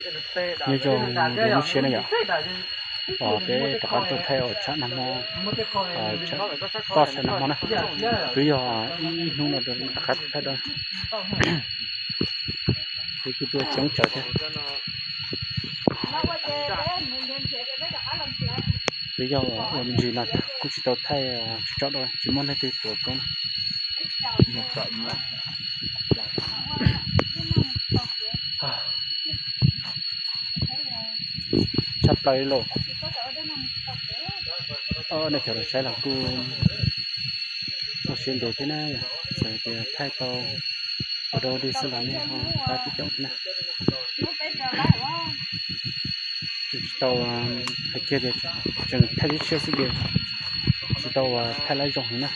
Nyob zoo lub siab na yom, peb rov qab tuaj thaij tshab nag hmo, toj tshab nag hmo na. Twb yog ib hnub no rov qab thaij da. Peb kuj tuaj coob tsawv thiab. Twb yog ua me ntsis no thiab kuj tsis tau thaij tso da, tsis muaj leej twg tuav koob. Tshaj plaws li lauj. Nej cov los saib los kuj muaj siab ntev thiab na, txawm tias thaij tau ua dau dig xwb los nej ho pab tib caum thiab na. Tsis tau hais kiag tias tseem thaij lub siab xwb tias tsis tau thaij lawm zoo heev na.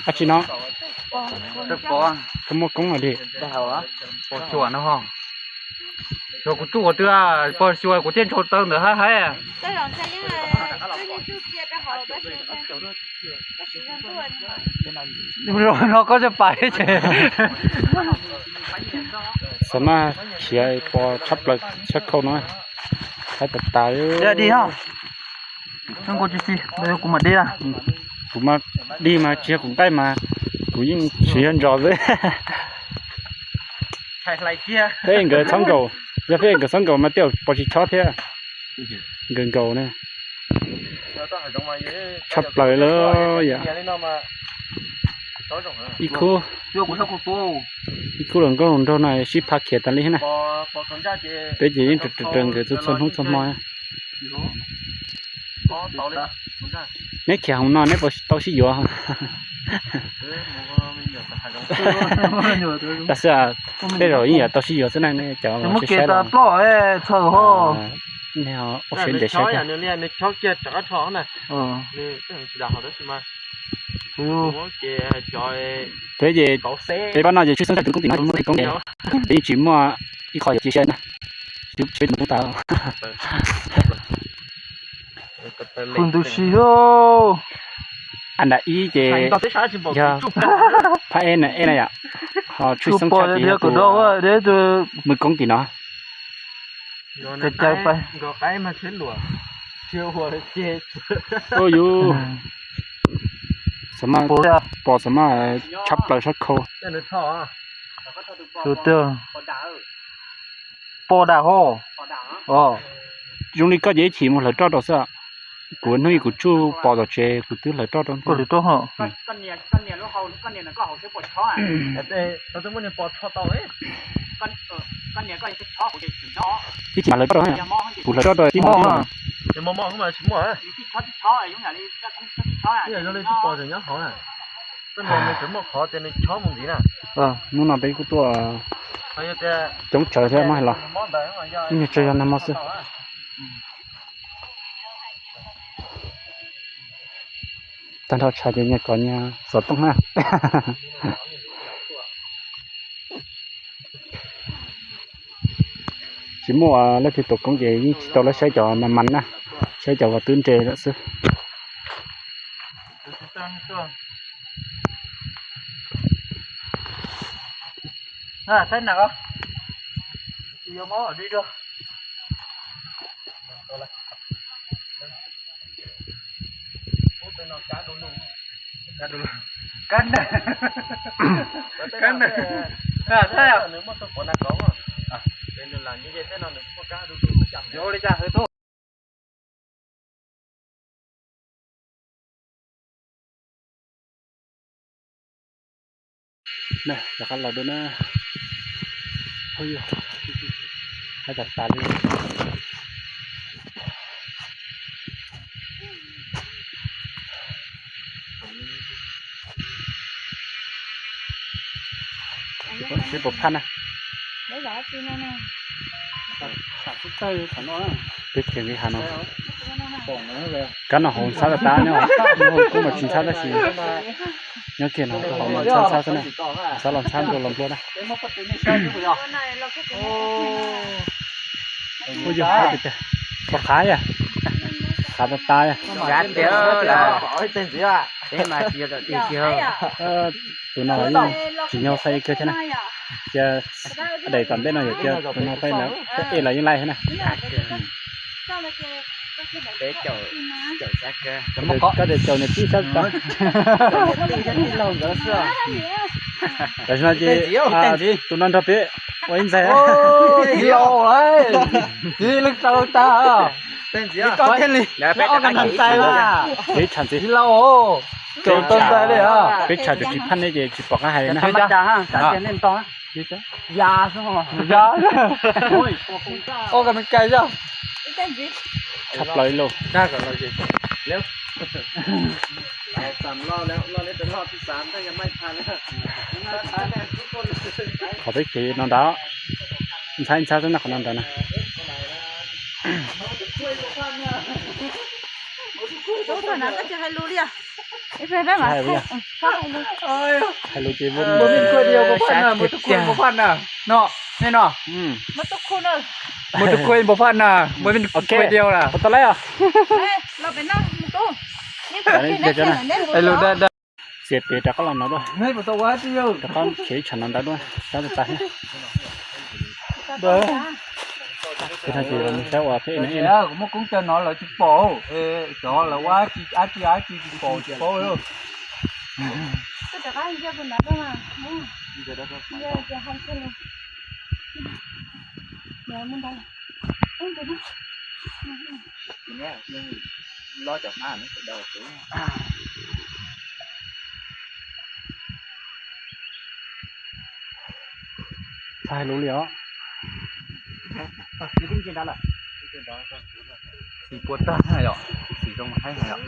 Ab tsi no, koj muaj koob los li. Kuv tsuj qhov twg, pog xyuas kuv thiaj ntshau taw ntawd haib haib. Zoo no koj tsis pais ces. Xav mas khiav pos tshaj plaws tshaj khau no, haib tas tas. Kuv mas dig mas tsis yog kuv nqaij mas kuv yeej tsis yog ntsos xwb. Peb nkawd txhob nkaum, yog peb nkawd txhob nkaum mas tej zaum pos tsis chob thiab. Nkawd nkaum na. Tshaj plaws lawm yom. Ib khub, ib khub hluas nkauj hluas nraug no sib pab khiav tas li na. Peb ces yeej raws raws nkawd txhua txhua hnub txhua hmo. Neb khiav hauv no neb puas tau sib yuav? Tab sis tej zaum yeej yuav tau sib yuav xwb na, nej cov los saib los. Nej ua siab ntev saib thiab. Peb ces peb pab no ces tshwj xeeb saib tus koob tim no muaj tus koob ces peb yeej tsis muaj ib qho yuav cia siab na. Peb tus koob tas. Kuv ntu si. Andav ib ces yog phab eb na, eb na yom, ho tshwj xeeb tshaj ces yog tus muaj koob tim no. Yus, xav mas pos xav mas tshaj plaws sab khau. Pos dam ho. Zoo li koj ces ib chim mus hlawv roj rau xwb. Kuv hnub ib kuv tsuj pos tom tsev kuv twb hlawv roj rau. Koj hlawv roj ho. Ib chim mas hlawv roj rau, kuv hlawv roj rau tib mob. Hnub no peb kuj tuaj coob tsawv thiab mas hais los, ib nyuag tsuas yog nag hmo xwb. Tag nrho tshav ces nyias kov nyias xov tooj na. Tsis muaj leej twg tuav koob ces yeej tsis tau lawv saib cov mas mas na, saib cov uas twb nres lawm xwb. Rov qab los dua na. Haib tas tas li. Seb puas phaj na. Peb khiav li hav no, kab no hauv ntxhab tas tas nyob, kuj mas tsis ntxhab tab sis nyob kiag no hauv ntxhab ntxhab xwb na, ntxhab los ntxhab nplua los nplua na. Ua yog haib tiag tiag, pom qhav yom. Hav tas tas. Tus no yeej tsis nyog xa ib kawg thiab na. Cia daim tom ntej no yog cia tus no peb lawv peb ej los yeej laij thiab na. Koj daim caum niam tij sab tod. Tam sim no ces tus no nrog peb ua ib ntxaig. Txiv laus, txiv leej tau tag. Peb tsham ntxiv. Txiv laus, tau ntxais li. Peb tsham tus tsis phaj nej ces tsis pom qab hais na. Ua ka me kais zog. Tshaj plaws ib lus. Qhov peb kev no ntag, ntxhab ntxhab xwb na qhov no ntag na. Hais lus ces sab tiag tiag. No, nej no. Mus tus khuj npaum phaj na, mus vij khuj diau na. Txiav pem rov qab los no dua. Rov qab khiav ib tsam no ntawd dua, sab tas tas thiab. Kuv muaj koob caw no lawv tsis pom, cov lawv ua dab tsi dab tsi tsis pom tsis paub. Txhais lus li os. Xis puas tag na yom, xis zoo haib na yom.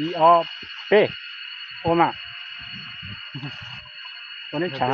Ib ob peb, ua mas. Ua neb tshav.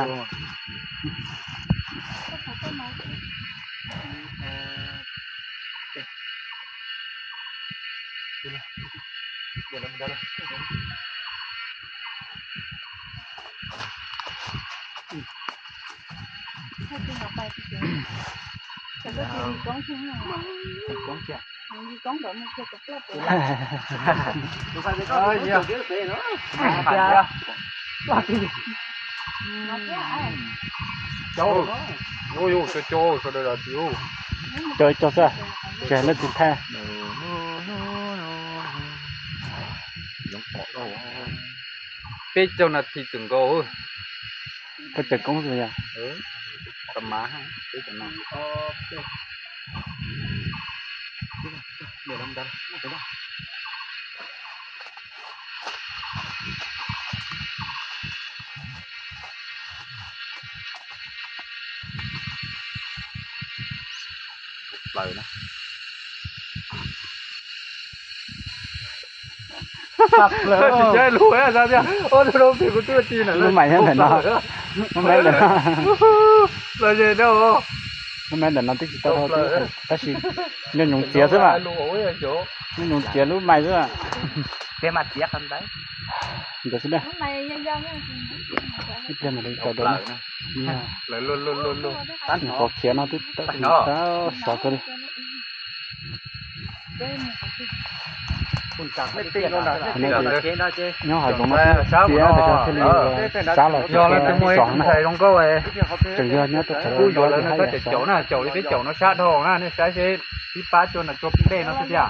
Coj coj xwb, tsis hais leej twg thaij. Peb caug nas this txwm nkaus. Koj caw koob xwb yog. Plaws na. Lub mais nyob ntawm no, lub mais ntawm no, lub mais ntawm no twb tsis tau dhau, tab sis nyob nyoos txiav xwb mas. Nyob nyoos txiav lub mais xwb. Ntawd xwb na. Ib pliag ntawd tau dua na. Nws qhov khiav no twb tau sov kawg li. Nyob hav zoov no txiav tas thiaj li sab los sov na. Tseem yog nyob rau qhov no caum na, caum li peb caum no sab dhau na, nej saib seb ib pab cua na cua pij dej no xwb tiag.